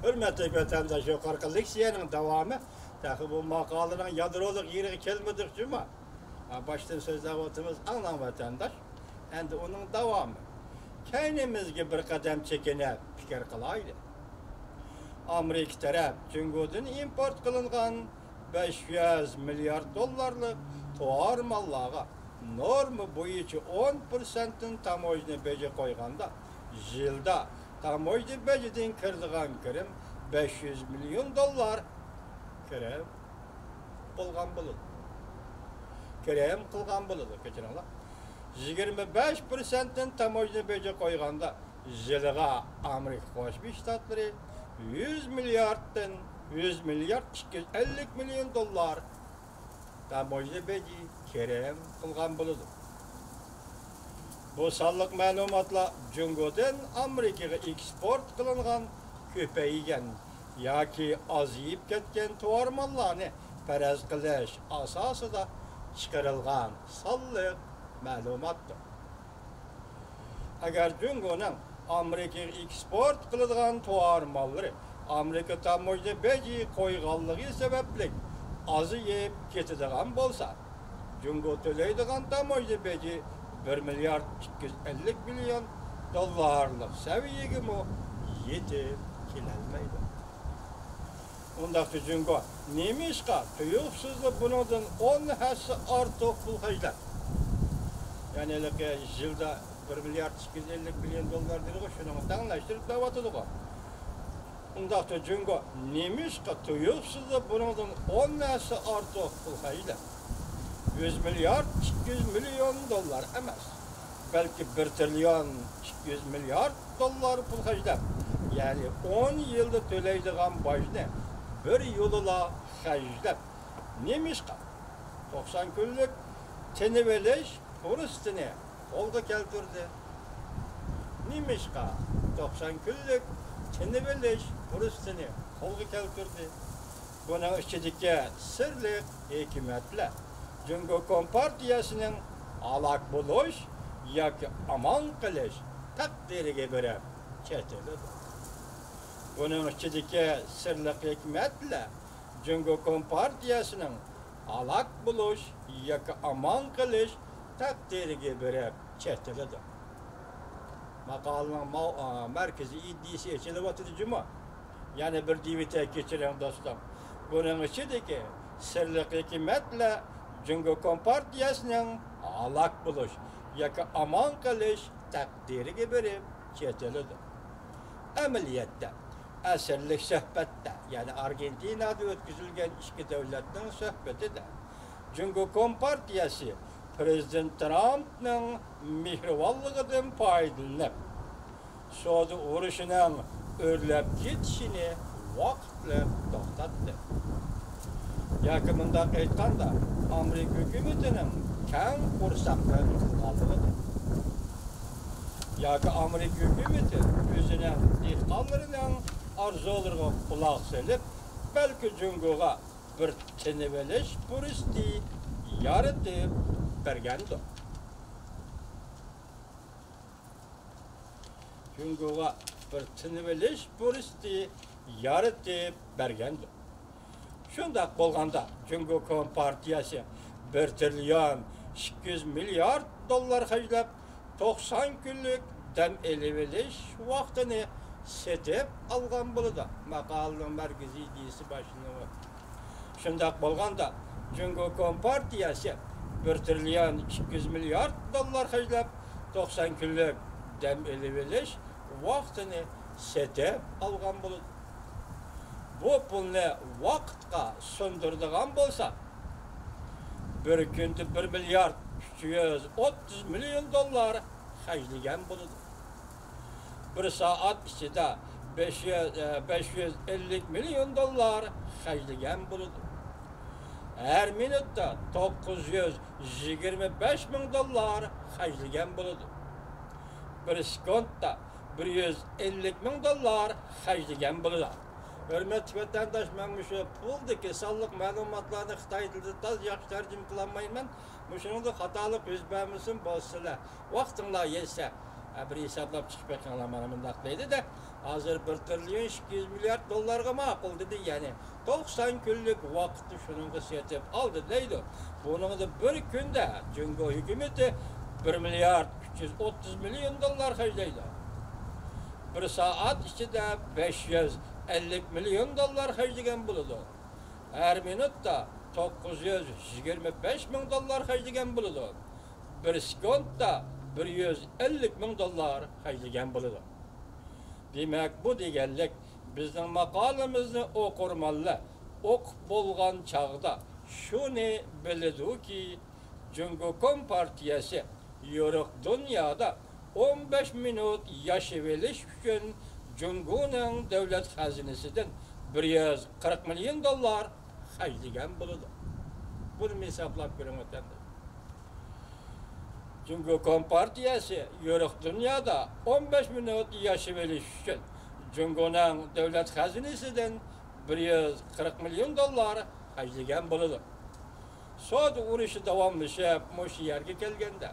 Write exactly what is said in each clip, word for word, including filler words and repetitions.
ھۆرمەتلىك ۋەتەنداش، يۇقىرىقى لېكسىيەنىڭ داۋامى، تېخى بۇ ماقالىنىڭ يادرولۇق يېرىگە كەلمىدۇق جۇمۇ. ھا، باشتىن سۆزلەۋاتىمىز، ئاڭلاڭ ۋەتەنداش. ئەمدى ئۇنىڭ داۋامى. كەينىمىزگە بىر قەدەم چېكىنىپ پىكىر قىلايلى. ئامېرىكا تەرەپ جۇڭگودىن ئىمپورت قىلىنغان بەش يۈز مىليارد دوللارلىق تاۋار ماللارغا نورما بويىچە ئون پىرسەنتتىن تاموژنا بېجى قويغاندا، يىلدا تاموژنا بېجىدىن كىرىدىغان كىرىم بەش يۈز مىليون دوللار كىرىم بولغان بولىدۇ. كىرىم قىلغان بولىدۇ، كەچۈرۈڭلار. يىگىرمە بەش پىرسەنتتىن تاموژنا بېجى قويغاندا، يىلىغا ئامېرىكا قوشما شتاتلىرى يۈز مىلياردتىن، يۈز مىليارد ئىككى يۈز ئەللىك مىليون دوللار تاموژنا بېجى كىرىم قىلغان بولىدۇ. بۇ سانلىق مەلۇماتلار جۇڭگودىن ئامېرىكىغا ئېكسپورت قىلىنغان كۆپەيگەن ياكى ئازىيىپ كەتكەن تاۋار ماللارنى پەرەز قىلىش ئاساسىدا چىقىرىلغان سانلىق مەلۇماتتۇر. ئەگەر جۇڭگونىڭ ئامېرىكىغا ئېكسپورت قىلىدىغان تاۋار ماللىرى ئامېرىكا تاموژنا بېجى قويغانلىقى سەۋەبلىك ئازىيىپ كېتىدىغان بولسا، جۇڭگو تۆلەيدىغان تاموژنا بېجى بىر مىليارد ئىككى يۈز ئەللىك مىليون دوللارلىق سەۋىيەگىمۇ يېتىپ كېلەلمەيدۇ. ئۇنداقتا جۇڭگو نېمىشقا تۇيۇقسىزلا بۇنىڭدىن ئون ھەسسە ئارتۇق پۇل خەجلەپ، يەنى ھېلىقى يىلدا بىر مىليارد ئىككى يۈز ئەللىك مىليون دوللار دېدىغۇ، شۇنىڭغا تەڭلەشتۈرۈپ دەۋاتىدىغۇ. ئۇنداقتا جۇڭگو نېمىشقا تۇيۇقسىزلا بۇنىڭدىن ئون ھەسسە ئارتۇق پۇل خەجلەپ، يۈز مىليارد ئىككى يۈز مىليون دوللار ئەمەس، بەلكى بىر تىرىليون ئىككى يۈز مىليارد دوللار پۇل خەجلەپ، يەنى ئون يىلدا تۆلەيدىغان باجنى بىر يولىلا خەجلەپ، نېمىشقا توقسان كۈنلۈك تىنىۋېلىش پۇرسىتىنى قولغا كەلتۈردى؟ نېمىشقا توقسان كۈنلۈك تىنىۋېلىش پۇرسىتىنى قولغا كەلتۈردى؟ بۇنىڭ ئىچىدىكى سىرلىق ھېكمەتلەر جۇڭگو كومپارتىيەسىنىڭ ھالاك بولۇش ياكى ئامان قېلىش تەقدىرىگە بېرىپ چېتىلىدۇ. بۇنىڭ ئىچىدىكى سىرلىق ھېكمەتلەر جۇڭگو كومپارتىيەسىنىڭ ھالاك بولۇش ياكى ئامان قېلىش تەقدىرىگە بېرىپ چېتىلىدۇ. ماقالىنىڭ ماۋ-، ئا، مەركىزىي ئىدىيىسى ئېچىلىۋاتىدۇ جۇمۇ. يەنە بىر دېۋىتەي، كەچۈرۈڭ دوستۇم. بۇنىڭ ئىچىدىكى سىرلىق ھېكمەتلەر جۇڭگو كومپارتىيەسىنىڭ ھالاك بولۇش ياكى ئامان قېلىش تەقدىرىگە بېرىپ چېتىلىدۇ. ئەمەلىيەتتە، ئەسىرلىك سۆھبەتتە، يەنى ئارگېنتىنادا ئۆتكۈزۈلگەن ئىككى دۆلەتنىڭ سۆھبىتىدە، جۇڭگو كومپارتىيەسى پىرېزىدېنت ترامپنىڭ مېھرىبانلىقىدىن پايدىلىنىپ، سودا ئۇرۇشىنىڭ ئۆرلەپ كېتىشىنى ۋاقىتلىق توختاتتى. ياكى مۇنداق ئېيتقاندا، ئامېرىكا ھۆكۈمىتىنىڭ كەڭ قورساقلىق قىلغانلىقىدۇر. ياكى ئامېرىكا ھۆكۈمىتى ئۆزىنىڭ دېھقانلىرىنىڭ ئارزۇلىرىغا قۇلاق سېلىپ، بەلكى جۇڭگوغا بىر تىنىۋېلىش پۇرسىتى يارىتىپ بەرگەندۇ. جۇڭگوغا بىر تىنىۋېلىش پۇرسىتى يارىتىپ بەرگەندۇ. شۇنداق بولغاندا، جۇڭگو كومپارتىيەسى بىر تىرىليون ئىككى يۈز مىليارد دوللار خەجلەپ، توقسان كۈنلۈك دەم ئېلىۋېلىش ۋاقتىنى سېتىپ ئالغان بولىدۇ. ماقالىنىڭ مەركىزىي ئىدىيىسى باشلىنىۋاتىدۇ. شۇنداق بولغاندا، جۇڭگو كومپارتىيەسى بىر تىرىليون ئىككى يۈز مىليارد دوللار خەجلەپ، توقسان كۈنلۈك دەم ئېلىۋېلىش ۋاقتىنى سېتىپ ئالغان بولىدۇ. بۇ پۇلنى ۋاقىتقا سۇندۇرىدىغان بولسا، بىر كۈندە بىر مىليارد ئۈچ يۈز ئوتتۇز مىليون دوللار خەجلىگەن بولىدۇ. بىر سائەت ئىچىدە بەش يۈز، بەش يۈز ئەللىك مىليون دوللار خەجلىگەن بولىدۇ. ھەر مىنۇتتا توققۇز يۈز يىگىرمە بەش مىڭ دوللار خەجلىگەن بولىدۇ. بىر سېكۇنتتا بىر يۈز ئەللىك مىڭ دوللار خەجلىگەن بولىدۇ. ھۆرمەتلىك ۋەتەنداش، مەن مۇشۇ پۇلدىكى سانلىق مەلۇماتلارنى خىتاي تىلىدا تازا ياخشى تەرجىمە قىلالمايمەن. مۇشۇنىڭدا خاتالىق يۈز بەرمىسۇن، بولسىلا ۋاقتىڭلار يەتسە، بىر ھېسابلاپ چىقىپ بېقىڭلار، مانا مۇنداق دەيدۇ-دە. ھازىر بىر تىرىليون ئىككى يۈز مىليارد دوللارغا ماقۇل دېدى، يەنى توقسان كۈنلۈك ۋاقىتنى شۇنىڭغا سېتىپ ئالدى دەيدۇ. بۇنىڭدا بىر كۈندە جۇڭگو ھۆكۈمىتى بىر مىليارد ئۈچ يۈز ئوتتۇز مىليون دوللار خەجلەيدۇ. بىر سائەت ئىچىدە بەش يۈز ئەللىك مىليون دوللار خەجلىگەن بولىدۇ. ھەر مىنۇتتا توققۇز يۈز يىگىرمە بەش مىڭ دوللار خەجلىگەن بولىدۇ. بىر سېكۇنتتا بىر يۈز ئەللىك مىڭ دوللار خەجلىگەن بولىدۇ. دېمەك، بۇ دېگەنلىك، بىزنىڭ ماقالىمىزنى ئوقۇرمەنلەر ئوقۇپ بولغان چاغدا شۇنى بىلىدۇكى، جۇڭگو كومپارتىيەسى يورۇق دۇنيادا ئون بەش مىنۇت ياشىۋېلىش ئۈچۈن جۇڭگونىڭ دۆلەت خەزىنىسىدىن بىر يۈز قىرىق مىليون دوللار خەجلىگەن بولىدۇ. بۇنى ھېسابلاپ كۆرۈڭ، ۋەتەنداش. جۇڭگو كومپارتىيەسى يورۇق دۇنيادا ئون بەش مىنۇت ياشىۋېلىش ئۈچۈن جۇڭگونىڭ دۆلەت خەزىنىسىدىن بىر يۈز قىرىق مىليون دوللار خەجلىگەن بولىدۇ. سودا ئۇرۇشى داۋاملىشىپ مۇشۇ يەرگە كەلگەندە،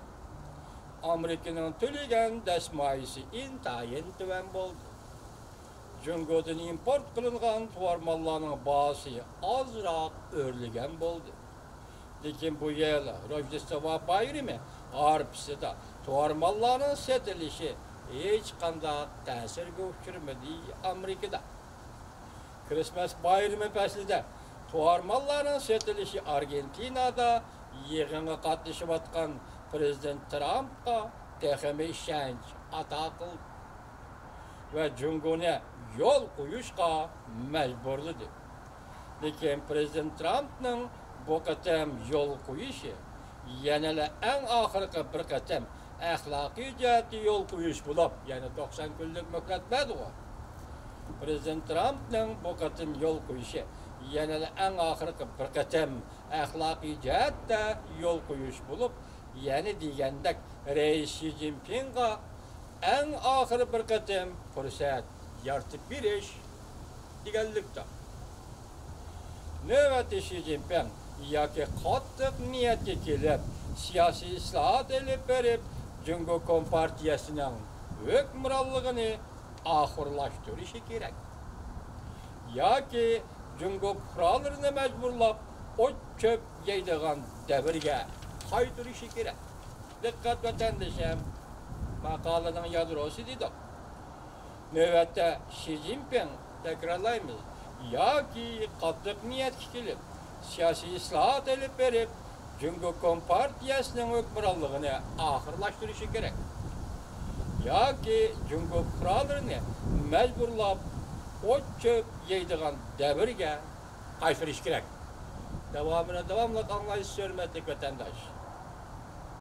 ئامېرىكىنىڭ تۆلىگەن دەسمايىسى ئىنتايىن تۆۋەن بولدى. جۇڭگودىن ئىمپورت قىلىنغان تۇۋار ماللارنىڭ باھاسى ئازراق ئۆرلىگەن بولدى. لېكىن بۇ يىل روژدېستۋا بايرىمى ھارپىسىدا تۇۋار ماللارنىڭ سېتىلىشى ھېچقانداق تەسىرگە ئۇچرىمىدى ئامېرىكىدا. كىرىسمەس بايرىمى پەسلىدە تۇۋار ماللارنىڭ سېتىلىشى ئارگېنتىنادا يىغىنغا قاتنىشىۋاتقان پىرېزىدېنت ترامپقا تېخىمۇ ئىشەنچ ئاتا قىلدى ۋە جۇڭگونى يول قويۇشقا مەجبۇرلىدى. لېكىن پىرېزىدېنت ترامپنىڭ بۇ قېتىم يول قويۇشى يەنىلا ئەڭ ئاخىرقى بىر قېتىم ئەخلاقىي جەھەتتە يول قويۇش بولۇپ، يەنى توقسان كۈنلۈك مۆھلەت بەردىغۇ. پىرېزىدېنت ترامپنىڭ بۇ قېتىم يول قويۇشى يەنىلا ئەڭ ئاخىرقى بىر قېتىم ئەخلاقىي جەھەتتە يول قويۇش بولۇپ، يەنى دېگەندەك، رەئىس شى جىنپىڭغا ئەڭ ئاخىرى بىر قېتىم پۇرسەت يارىتىپ بېرىش دېگەنلىكتۇر. نۆۋەتتە شى جىنپىڭ ياكى قاتتىق نىيەتكە كېلىپ، سىياسىي ئىسلاھات ئېلىپ بېرىپ، جۇڭگو كومپارتىيەسىنىڭ ھۆكۈمرانلىقىنى ئاخىرلاشتۇرۇشى كېرەك. ياكى جۇڭگو پۇقرالىرىنى مەجبۇرلاپ ئوت-چۆپ يەيدىغان دەۋرگە قايتۇرۇشى كېرەك. دىققەت ۋەتەندىشىم، ماقالىنىڭ يادروسى دېدۇق. نۆۋەتتە شى جىنپىڭ، تەكرارلايمىز، ياكى قاتتىق نىيەتكە كېلىپ، سىياسىي ئىسلاھات ئېلىپ بېرىپ، جۇڭگو كومپارتىيەسىنىڭ ھۆكۈمرانلىقىنى ئاخىرلاشتۇرۇشى كېرەك. ياكى جۇڭگو پۇقرالىرىنى مەجبۇرلاپ ئوت-چۆپ يەيدىغان دەۋرگە قايتۇرۇش كېرەك. داۋامىنى داۋاملىق ئاڭلايسىز، ھۆرمەتلىك ۋەتەنداش.